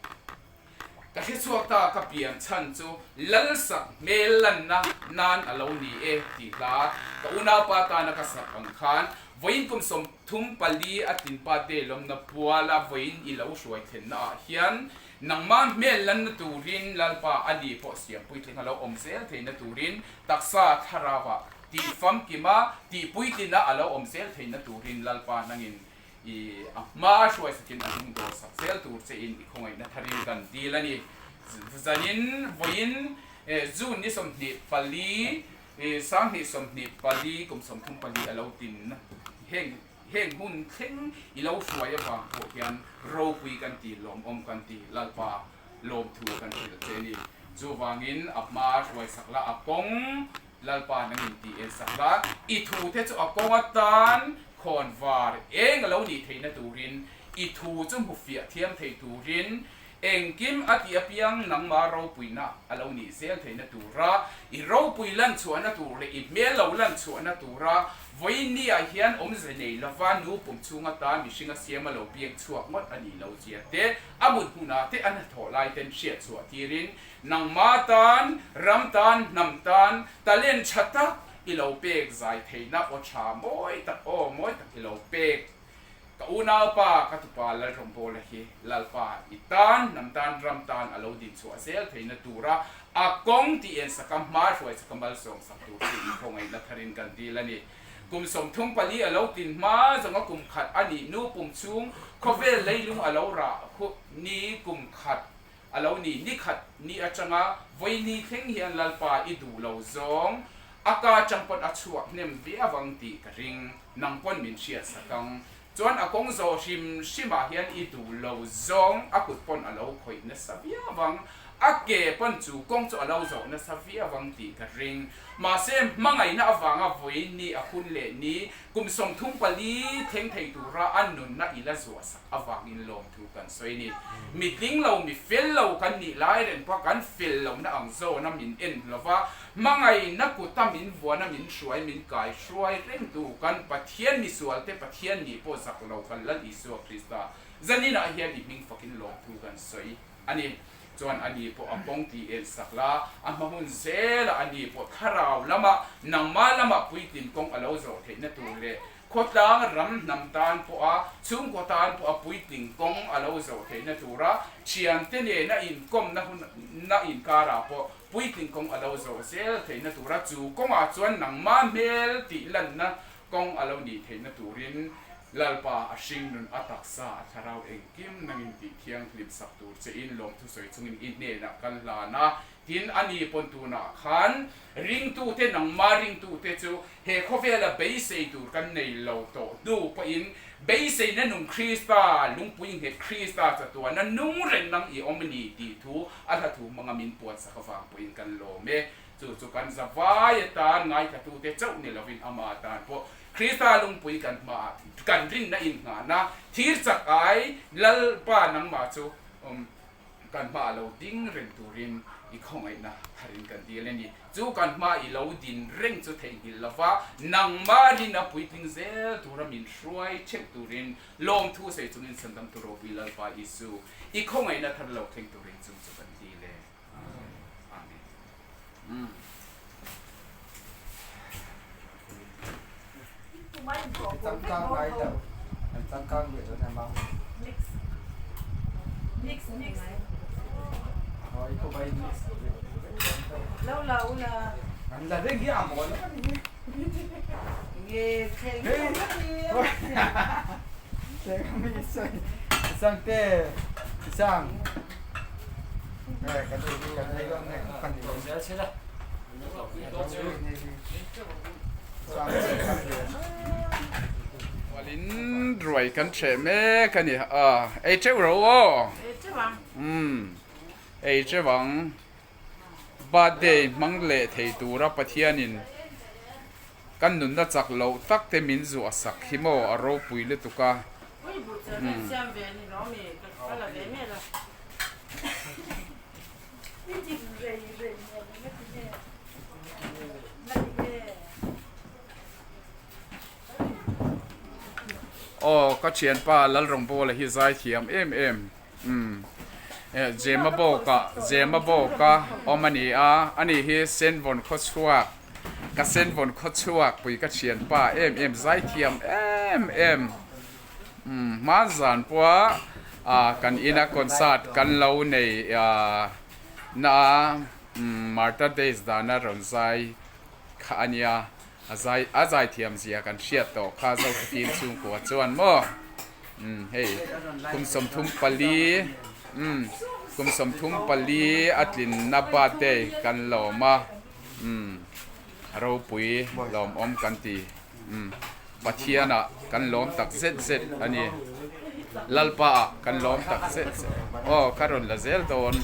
ka hre chhuak ta ka pian chhan chu Lalsak hmel lanna nan a lo ni e tih hla ka unaupa tana ka sak ang khan, vawiin kum sawmthum pali a tin pa te lawmna puala vawiin i lo hruai thlenna ah hian nangma hmel lanna turin Lalpa a ni pawh siam puitling a lo awm zel theihna turin taksa thlaraua tih famkima tih puitlina a lo awm zel theihna turin Lalpa nangin i, a hma hruai sakin a hung dawr sak zel tur che in i khawngaihna tharin kan dil a ni. Zanin vawiin, eh, June ni sawmhnih pali, eh, sanghnih sawmhnih pali, kum sawmthum pali a lo tin heng, heng hun thleng i lo hruai avang pawh hian ropui kan ti, lawmawm kan ti, Lalpa lawmthu kan hril che a ni. Chuvangin a hma hruai sak la, a kawng Lalpa nangin ti en sak la, i thu te chu a kawng atan khawnvar eng a lo ni theihna turin, i thu chu hmu fiah thiam thei turin, engkim a tih apiang nangma ropuina a lo ni zel theihna tura, i ropui lan chhuahna tur leh i hmel lo lan chhuahna tura, vawiin ni ah hian awmze nei lova nu pum chhunga ta mihring a siam a lo piang chhuak ngawt a ni lo zia te, a mut hmuna te an thawh lai ten hriat chhuah tirin, nangma tan, ram tan, hnam tan, talent ṭha tak i lo pek zai theihna aw ṭha mawi tak, aw mawi tak i lo pek. Ka unaupa, ka tupa Lalrawngbawla hi, Lalpa i tan, hnam tan, ram tan a lo din chhuah zel theihna tura, a kawng ti en sak a, hma hruai sak a, malsawm sak tur chu i khawngaihna tharin kan dil a ni. Kum sawmthum pali a lo tin hma zonga kum khat a nih, nu pum chhung khawvel leilung a lo rah khu ni kum khat a lo ni, ni khat ni aṭanga vawiin ni thleng hian Lalpa i duh lo zawng, a ka ṭang pawn a chhuak hnem viau ang tih ka ring, nang pawn min hriat sak ang. Chuan a kawng zawh hrim hrimah hian i duh lo zawng, a kut pawn a lo khawih nasa viau ang, a ke pawn chu kawng chu a lo zawh nasa viau ang tih ka ring. Mahse, hmangaihna avanga vawiin ni a hun leh ni, kum sawmthum pali thleng thei tura a nunna i la zuah sak avangin lawmthu kan sawi ni. Mi tling lo, mi fel lo kan nih lai reng pawh kan fel lohna ang zawna min en lova, hmangaihna kuta min vuana min hruai, min kaihruai rengtu kan Pathian misual te, Pathian nih pawh zak lo kan Lal Isua Krista zaninah hian i hming fakin lawmthu kan sawi a ni. Chuan ani pawh a kawng ti en sak la, a hma hun zela ani pawh thlarau lama, nangma lama puitling kawng a lo zawh theihna tur leh khawtlang ram hnam tan pawha, chhungkaw tan pawha puitling kawng a lo zawh theihna tura, ṭhiante nena inkawmna huna inkara pawh puitling kawng a lo zawh zel theihna tura, chu kawnga chuan nangma hmel tih lanna kawng a lo ni theihna turin, Lalpa a hringnun a taksa a thlarau engkim nangin tih thianghlim sak tur chein lawmthu sawi chungin i hnenah kan hlan a. Tin, ani pawn tunah khan ringtute, nangma ringtute chu he khawvela beisei tur kan nei lo tawh hnu pawhin, beiseina nung Krista, lungpui nghet Krista chatuana nung reng nang i awm a ni tih thu a hla thu hmanga min puan sak avang pawhin kan lawm e. Chu chu kan zavai atan ngaithlatute chauh ni lovin ama tan pawh Krista lungpui kan hma, kan rinna innghahna thir chak ai Lalpa nangma chu, um, kan hma a lo ding reng turin i khawngaihna tharin kan dil a ni. Chu kan hma i lo din reng chu theihnghilh lova, nangma rinna puitling zel tura min hruai theuh turin lawmthu sawi chungin sandamtu ropui Lalpa Isu, i khawngaihna thar lo thleng turin chung chu kan dil e. Amen. Mm. Changkang ngai lo. Mix. Mix, mix. Lo, lo, lo. An la ding hi a maw lo. Nge, thei. Hey. Thei mi sang. Sang te. Sang. Eh, kan dei, kan dei lo ne. Kan dei. Walin ruoi kan che mek a ni a. Ei cheu ro o. Ei cheu ang. Hmm. Ei cheu ang. Birthday hmang leh thei tura Pathianin kan nunna chak lo tak te min zuah sak hi maw a ropui lutuk a. Ui, bu che, hmm, siam ve ni lo mi, ka, ka la ve me la. Aw, ka ṭhianpa Lalrawngbawla hi zai thiam em em. Hmm. Eh, Zema Bawka, Zema Bawka awm a ni a, ani hi Senvon khaw chhuak, ka Senvon khaw chhuak pui ka ṭhianpa em em, zai thiam em em. Hmm, hma zan pua, a, kan ina concert kan lo nei, a, na, hmm, Martyr Days dana rawn zai kha a nia, a zai, a zai thiam zia kan hriat tawh kha Zokhawthim chhungkua chuan maw. Hmm, hei, kum sawmthum pali, hmm, kum sawmthum pali a tlinna birthday kan lawm a. Hmm, a ropui lawmawm kan ti. Hmm. Pathiana kan lawm tak zet zet a ni. Lalpa a kan lawm tak zet zet. Aw, ka rawn la zel dawn.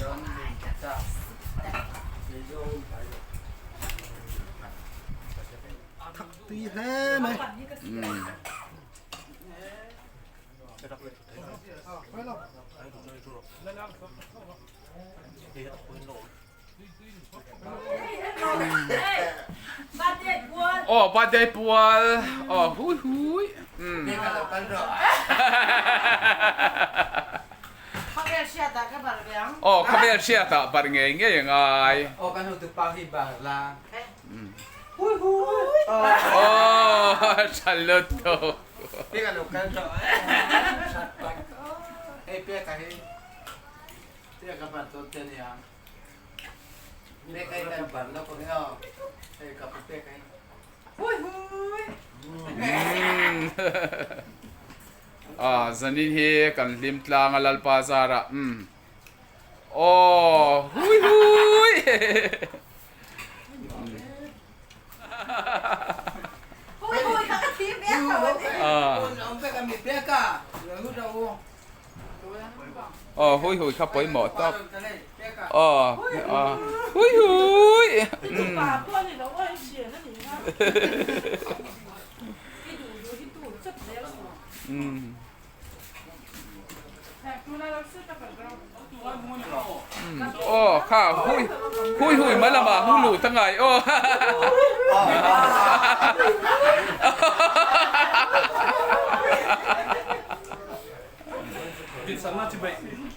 Thak tui hle mai. Hmm. Aw, birthday pual. Aw, hui, hui. Hmm. Khawvel hriat ah ka bar ve ang. Aw, khawvel hriat ah bar ngei ngei a ngai. Aw, kan hotupa hi bar la. Eh. Hmm. Hui, hui. Aw, ṭha lutuk. Pek a lo kal tawh. Ei, pek a hi. Pek a bar tawh te nia. Pek a hi kan bar lo ko ni aw. Ei, ka pu pek a hi. Hui, hui. Hmm. Ah, zanin hi kan hlim tlang a Lalpa zara. Hmm. Aw, hui, hui. Hui, hui, ka ka thi mek a. Ah. Aw, pek a mi pek a. Aw, hui, hui, kha pawimawh tak. Aw, aw. Hui, hui. Mm. Mm. Mm. Aw, kha, hui, hui, hui, hma lama hung lut a ngai, aw.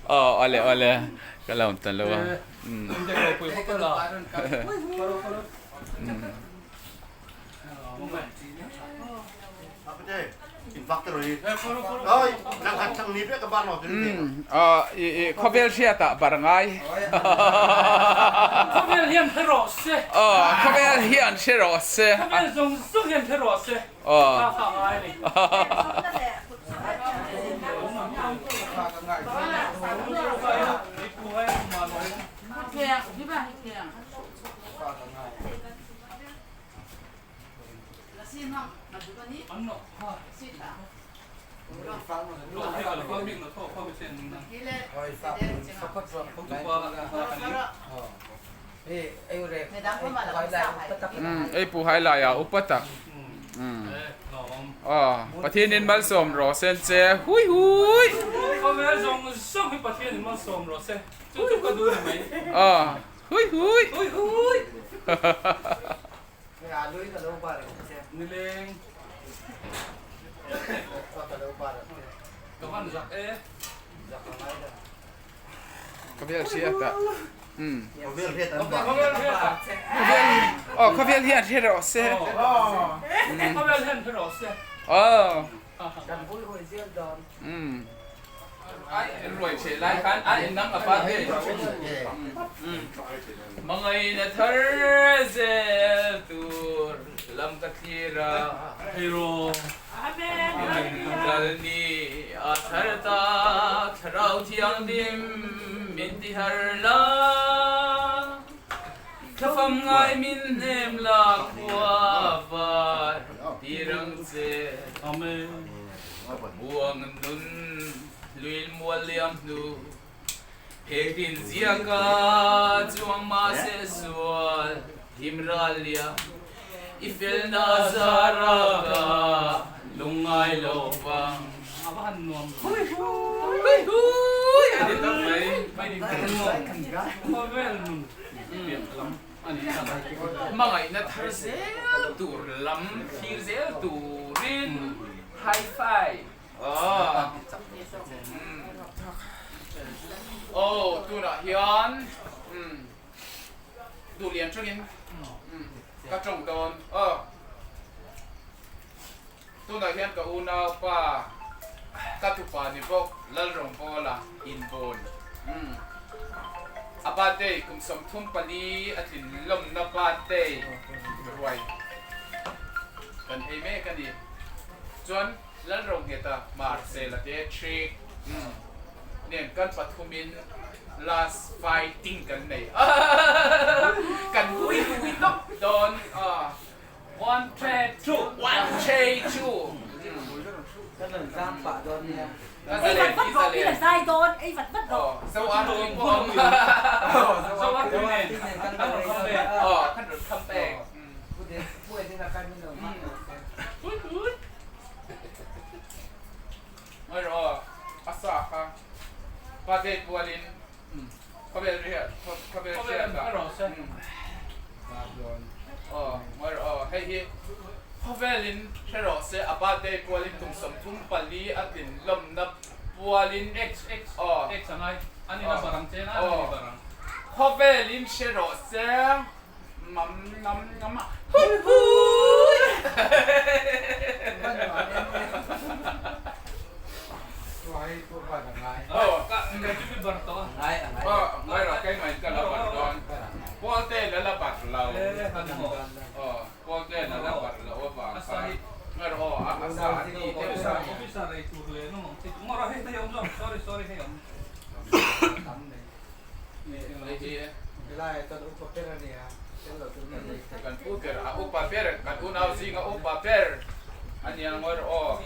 Aw, awle, awle. Ka lawm ta lo a. Mm. Mm. Oi, nang khat thang ni pek ka bar naw tu ni. Mm, ah, i, i, khawvel hriat ah bar ngai. Khawvel hian hre rawh se. Ah, khawvel hian hre rawh se. Khawvel zawng zawng hian hre rawh se. Ah. Ka kha ngai ni. Mm, ei pu hai laia upa tak. Mm. Ah, Pathienin malsawm raw se che. Hui, hui. Khawvel zawng zawng hi Pathienin malsawm raw se. Chu chu ka duh mai. Ah, hui, hui. Hui, hui. Ni leng. Ka van zak e. Khawvel hriat ah. Hmm. Khawvel hriat ah. Khawvel hriat ah. Khawvel, oh, khawvel hian hre rawh se. Oh. Hmm. Khawvel hian hre rawh se. Oh. Kan vui vui zel dawn. Mm. Ai, ruoi che lai khan, ai, nang a pa te. Mm. Hmangaina thar zel tur lam ka thlir a. Hei ro. Amen. Amen. Lal ni a thar tak, Thlarau Thianghlim min ti har la. Thlafam ngai min hnem la, khua var ti rang che. Amen. Buang nun luil mual liam hnu. Hek din ziaka chuang ma se sual. Him ral liam. I felna zara ka lungngai lo vang. Hui, hui. Hui, hui. Ani tak mai. Mai ni. Khawvel nun. Hmangaina thar zel tur, lam thlir zel turin. High five. Ah. Mm. Oh, tunah hian. Mm. Duh lian ṭangin. Mm. Ka ṭawng dawn. Oh. Tunah hian ka unaupa, ka tupa ni bawk, Lalrawngbawla Inbuon. Hmm. A birthday kum sawmthum pali a tlin lawmna birthday ruai kan ei mek a ni. Chuan Lalrawngheta Marcela te ṭhi. Hmm. Nen kan pathumin last fighting kan nei. Kan vui vui lawk dawn. Ah. One, three, two. One, three, two. Ka zalen, ka zalen, ka zalen. Ei vat vat dawn, ei vat vat dawn. Oh, so are we going? Oh, so are we going? Oh, kan run come back. Mm. Ngawi rawh, a sa kha. Pa te pualin. Mm. Khawvel riat, khaw-, khawvel riat ta. Khawvel riat ta. Mm. Oh, ngawi rawh, oh, hei hi. Khawvelin hre rawh se, a birthday pualin kum sawmthum pali a tlin lawmna pualin. X, X, oh. X a ngai. Ani na barang che na, oh. Ani barang. Khawvelin hre rawh se. Ngam, ngam, ngam. Hui, hui. Tua hi tu ba ka ngai. Oh. Ka, ka chu bar to. Ngai, ngai. Oh, ngai rawh, kei mai ka la bar dawn. Paul te la la bar lo. Eh, kan mo. Oh, Paul te la la bar lo, oh, ba. Asa hi. Ngai rawh, oh, a, asa ni te sa. Officer rei tur le, no, no. Ngai rawh, hei, hei, om, sorry, sorry, hei, om. Ei hi. Kan upa ber, a upa ber, kan unau zinga upa ber. A ni a, ngawi rawh.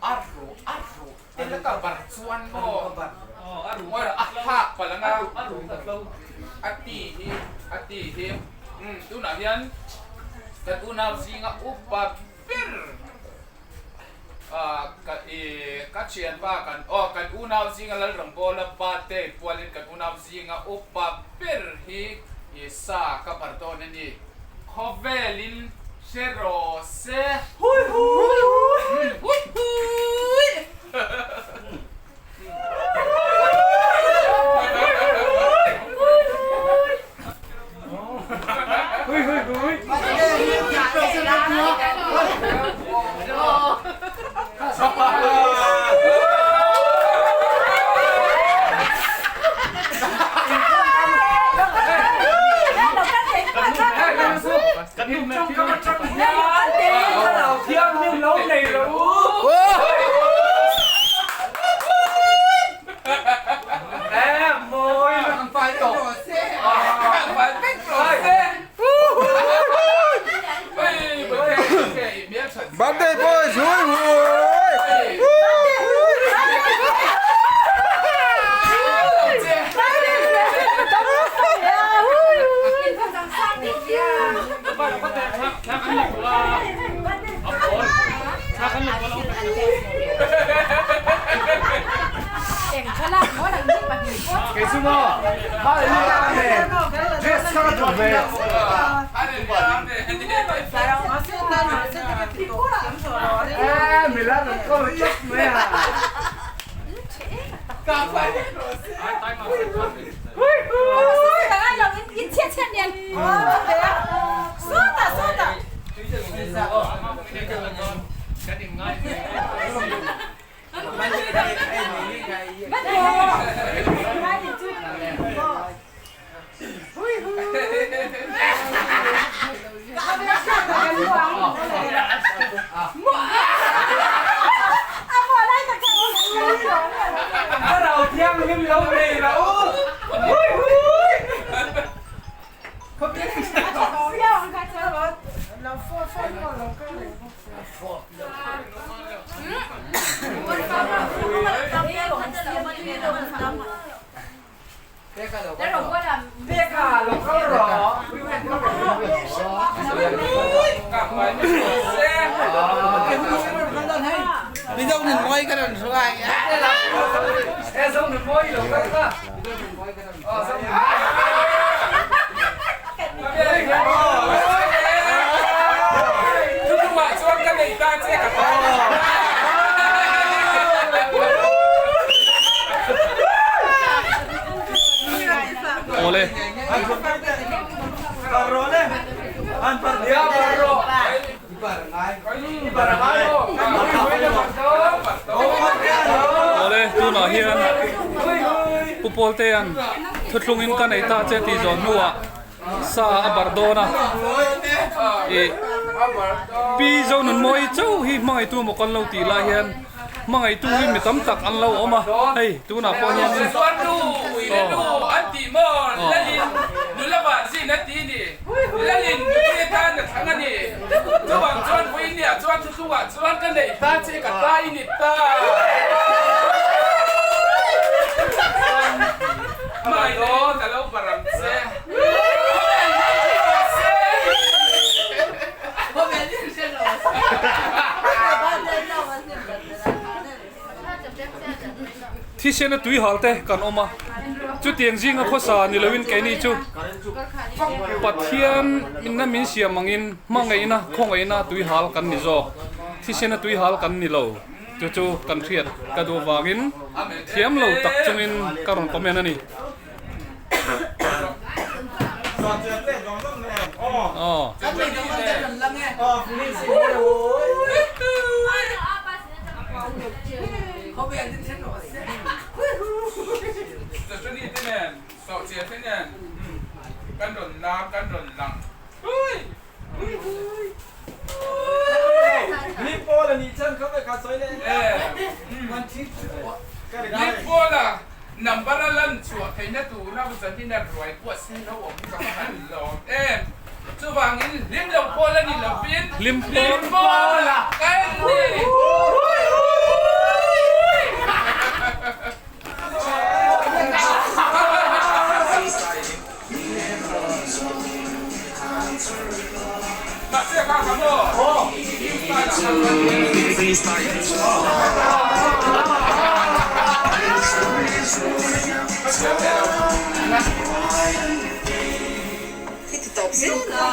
A ru, a ru. Te la ka bar chuan maw. Ngawi rawh, a hak pal ang a. A ti hi, a ti hi. Hmm, tunah hian kan unau zinga upa ber. Ah, ka, i, ka ṭhianpa kan, oh, kan unau zinga Lalrawngbawla birthday pualin kan unau zinga upa ber hi, i, sa ka bar dawn a ni. Khawvelin hre rawh se. Hui, hui, hui. Hui, hui. Kan in chang ka ma chang hian, Thlarau Thianghlim lo nei lo. Eh, mawi. Ang fai to. Ang fai pek lo se. Birthday boys, hui, hui. Kei chu maw? Hallelujah, amen. Dress ka duh ve. Eh, mi la kan ko chak mai a. Hui, hui. Suta, suta. Suta. Kan in ngai. Pi zo nun mawi ka ran hruai. Ole. Ole, tuna hian Pu Pawl te an thuthlungin ka nei ta che ti zawn hnuah sa a bar dawn a. E, pi zo nun mawi chauh hi hmangaitu maw kan lo tih lai hian hmangaitu hi mi tam tak an lo awm a. Hei, tuna pawh hian in. Chuan nu, ui le nu, an tih maw? Lalin, nu lova zin a ti ni. Lalin, nu te tan a thlang a ni. Chuvang chuan vawiin nia chuan thuthlungah chuan ka nei ta che ka ta i ni ta. Mai lo ka lo bar ang che. Thisena tuihal te kan awm a. Chutiang zinga khawsa ni loin keini chu Pathian inna min siam angin hmangaihna, khawngaihna tuihal kan ni zawk. Thisena tuihal kan ni lo. Chu chu kan hriat ka duh vangin thiam lo tak chungin ka rawn comment a ni. Aw. Kan rawn na, kan rawn lang. Ui! Ui, ui. Ui! Hlim Pawl a nih chuan kha ve ka sawi le. Eh. Kan thi chu. Hlim Pawl a number a lan chhuah theihna tura u zanin a ruai pawh se lo awm ka va han lawm em. Chuvangin hlim lo Pawl a ni lovin Hlim Pawl. Hlim Pawl a kan ni. Hiti tawp zel a.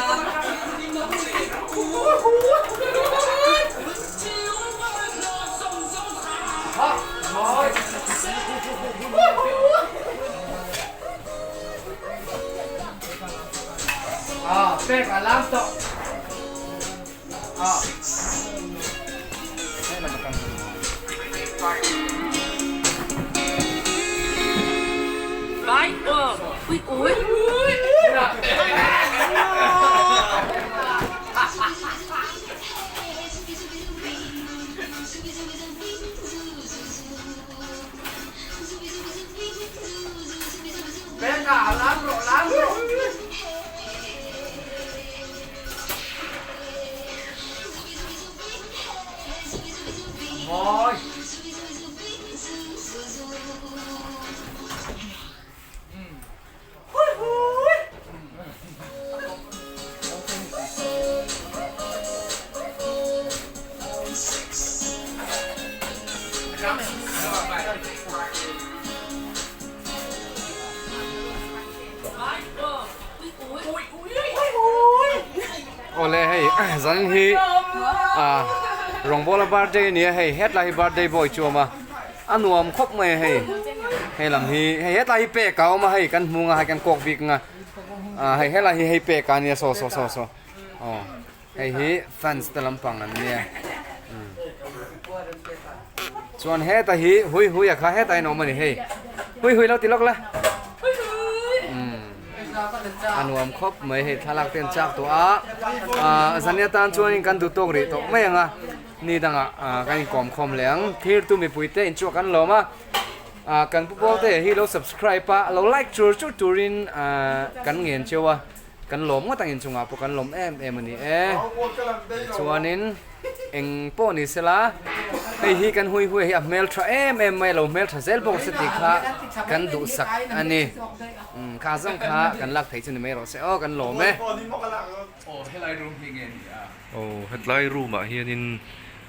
Ah, pek alam to. Ah. Bye. Oh. Ui, ui. Venga, lam rawh, lam rawh. Mawi. Awle hei, zanin hi, a, Rawngbawla birthday a ni a hei, hetlai hi birthday boy chu a awm a. A nuam khawp mai hei. Hei lam hi, hei hetlai hi pek a awm a hei, kan hmung a hei, kan kawk bik nga. A, hei hetlai hi hei pek a ni a, saw, saw, saw, saw. Aw. Hei hi fans te lampang an nia. Hmm. Chuan heta hi Hui Hui a kha, heta in awm a ni hei. Hui Hui lo ti lawk la. Hmm. A nuam khawp mai hei, thlalak ten chak tawh a. A, zania tan chuan in kan duh tawk rih tawh mai ang a. Ni danga, a, kan inkawm khawm leh ang. Thlirtu mipui te in chu kan lawm a. A, kan Pu Pawl te hi lo subscribe a, lo like chur chur turin, a, kan ngen cheu a. Kan lawm ngawt ang, in chunga pawh kan lawm em em a ni e. Chuanin eng pawh ni sela, hei hi kan hui hui hi a hmel ṭha em em mai lo, hmel ṭha zel bawk se tih kha kan duhsak a ni. Um, kha zawng kha kan lak thei chu ni mai rawh se aw, kan lawm e. Aw, helai room hi nge ni a? Aw, hetlai room-ah hianin,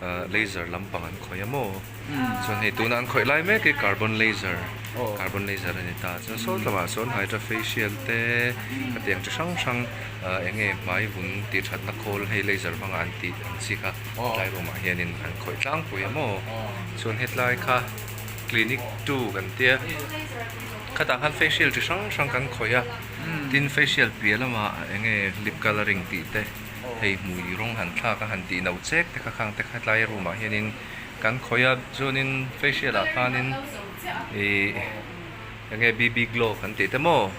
ah, laser lampang an khawih a maw? Hmm. Chuan hei tuna an khawih lai mek hi carbon laser. Aw. Carbon laser a ni ta. Chuan sawn lamah sawn hydrofacial te, hmm, ka tiang chi hrang hrang, ah, eng nge hmai vun tih ṭhatna khawl hei laser hmanga an tih ang chi kha. Aw. Hetlai room-ah hianin an khawih tlangpui a maw? Aw. Chuan hetlai kha clinic two kan tia. Khatah khan facial chi hrang hrang kan khawih a. Hmm. Tin facial piah lama eng nge lip coloring tih te. Hei hmui rawng han thlak a han tih no chek te kha khang te kha tlai room-ah hianin kan khawih a, chuanin facial-ah khanin i eng nge B B glow kan tih te maw,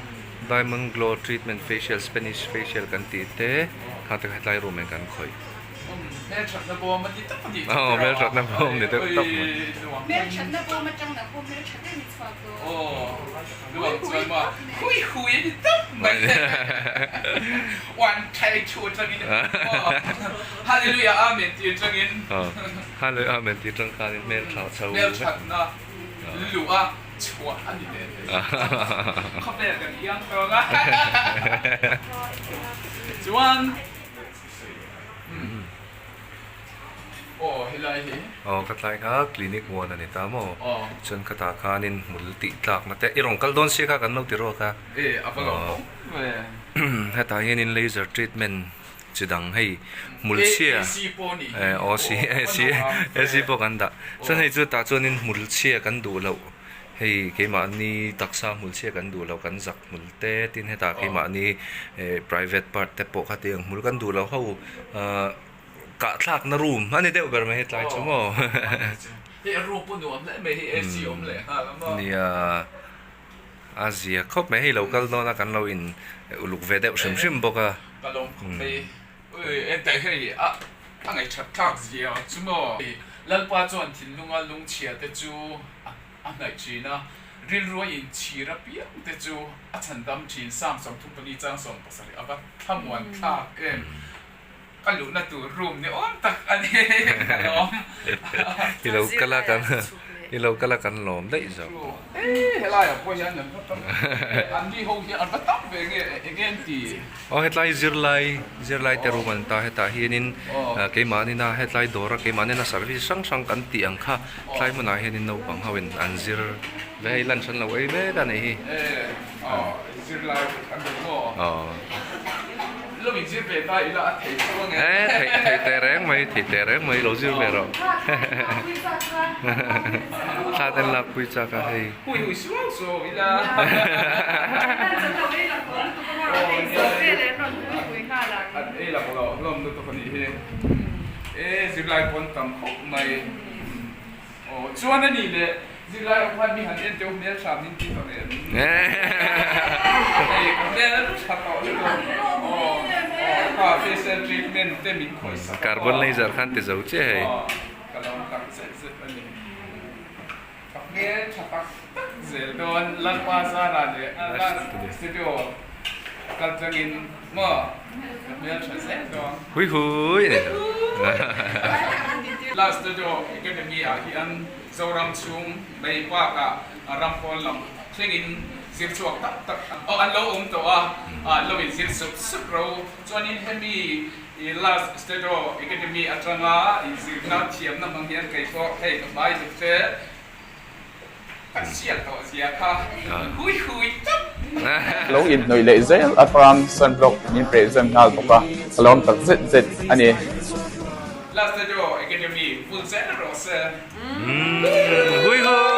diamond glow treatment facial, Spanish facial kan tih te khang te kha tlai room-ah kan khawih. Hmel ṭhatna bawm a ni tawp a ni. Aw, hmel ṭhatna bawm ni tawp tawp. Hmel ṭhatna bawm aṭang na pawh hmel ṭha te ni chhuak tawh. Aw, luang chuan ma hui hui a ni tawp mai. One thai thu aṭangin. Aw, hallelujah, amen tih aṭangin. Aw, hallelujah, amen tih aṭang khanin hmel ṭha chho. Hmel ṭhatna lu a chhuah a ni le. Khawvel kan iang tawng a. Chuan, hmm. Aw, helai hi. Aw, ka tlai kha clinic one a ni ta maw? Aw. Chuan khatah khanin hmul tih tlakna te, i rawn kal dawn si kha kan lo ti rawh kha. E, a va lo awm ve. Hetah hianin laser treatment chi dang hei hmul chhia. A C pawh ni. E, A C, A C, A C pawh kan dah. Chuan hei chu tah chuanin hmul chhia kan duh loh. Hei, keimahni taksa hmul chhia kan duh lo, kan zak hmul te, tin hetah keimahni, eh, private part te pawh khatiang hmul kan duh lo ho, ah, kah thlakna room a ni deuh ber mai hi tlai chu maw? Hei, a room pawh nuam hle mai hi, A C awm leh nghal a maw? Nia, a zia khawp mai, hei lo kal dawn a kan lo in uluk ve deuh hrim hrim bawk a. Ka lawm khawp mai. Ui, en tai hei, a, a ngaihṭhat thlak zia chu maw? Lalpa chuan thinlunga lungchhia te chu a, a hnaih ṭhin a, rilruain chhir apiang te chu a chhandam ṭhin, Sam sawmthum pali chang sawm pasarih a va thlamuan thlak em. Ka luhna tur room ni awm tak a ni. Ka lawm. I lo kal a kan, i lo kal a kan lawm daih zawk. Eh, helai a pawh hian an va tam. An ni ho hi an va tam ve nge, eng nge an ti? Aw, hetlai zirlai, zirlai te room a ni ta, hetah hianin, ah, keimahni na hetlai dawra, keimahni na service hrang hrang kan tih ang kha, tlai hmunah hianin naupang hoin an zir ve, hei lunch an lo ei mek a nih hi. Eh, aw, zirlai an ni maw? Aw. Lo in zir ve ta ila a thei chuang e. Eh, thei, thei te reng mai, thei te reng mai, lo zir ve rawh. Thla ten lakpui chak a hei. Hui hui suau suau ila. An ei lang lo, lawm lutuk a nih hi. E, zirlai pawn tam khawp mai. Aw, chuan a ni le, zirlai awm khan mi han en teuh hmel ṭha min ti tawh em. Hei, hmel ṭha tawh ni tawh. Aw, aw, ka facial treatment te min khawih sa. Carbon laser khan ti zo che hei. Aw, ka lawm tak zet zet a ni. Ka hmel ṭha tak tak zel dawn, Lalpa zara le, a, Last Studio kal changin maw, ka hmel ṭha zel dawn. Hui hui ni. Last Studio Academy-ah hian Zoram chhung May Park-ah, a, ram pawn lam thlengin zir chhuak tak tak, aw, an lo awm tawh a, a, lo in zir suk suk ro. Chuanin hemi, i, Last Studio Academy aṭanga, i, zirna thiamna hmang hian kei pawh hei ka hmai lut te. Kan sial tawh zia kha. Ah. Hui hui tak. Lo inhnawih leh zel atan sunblock min present nghal bawk a, ka lawm tak zet zet a ni. Last Studio Academy full zel rawh se. Mm. Hui hui.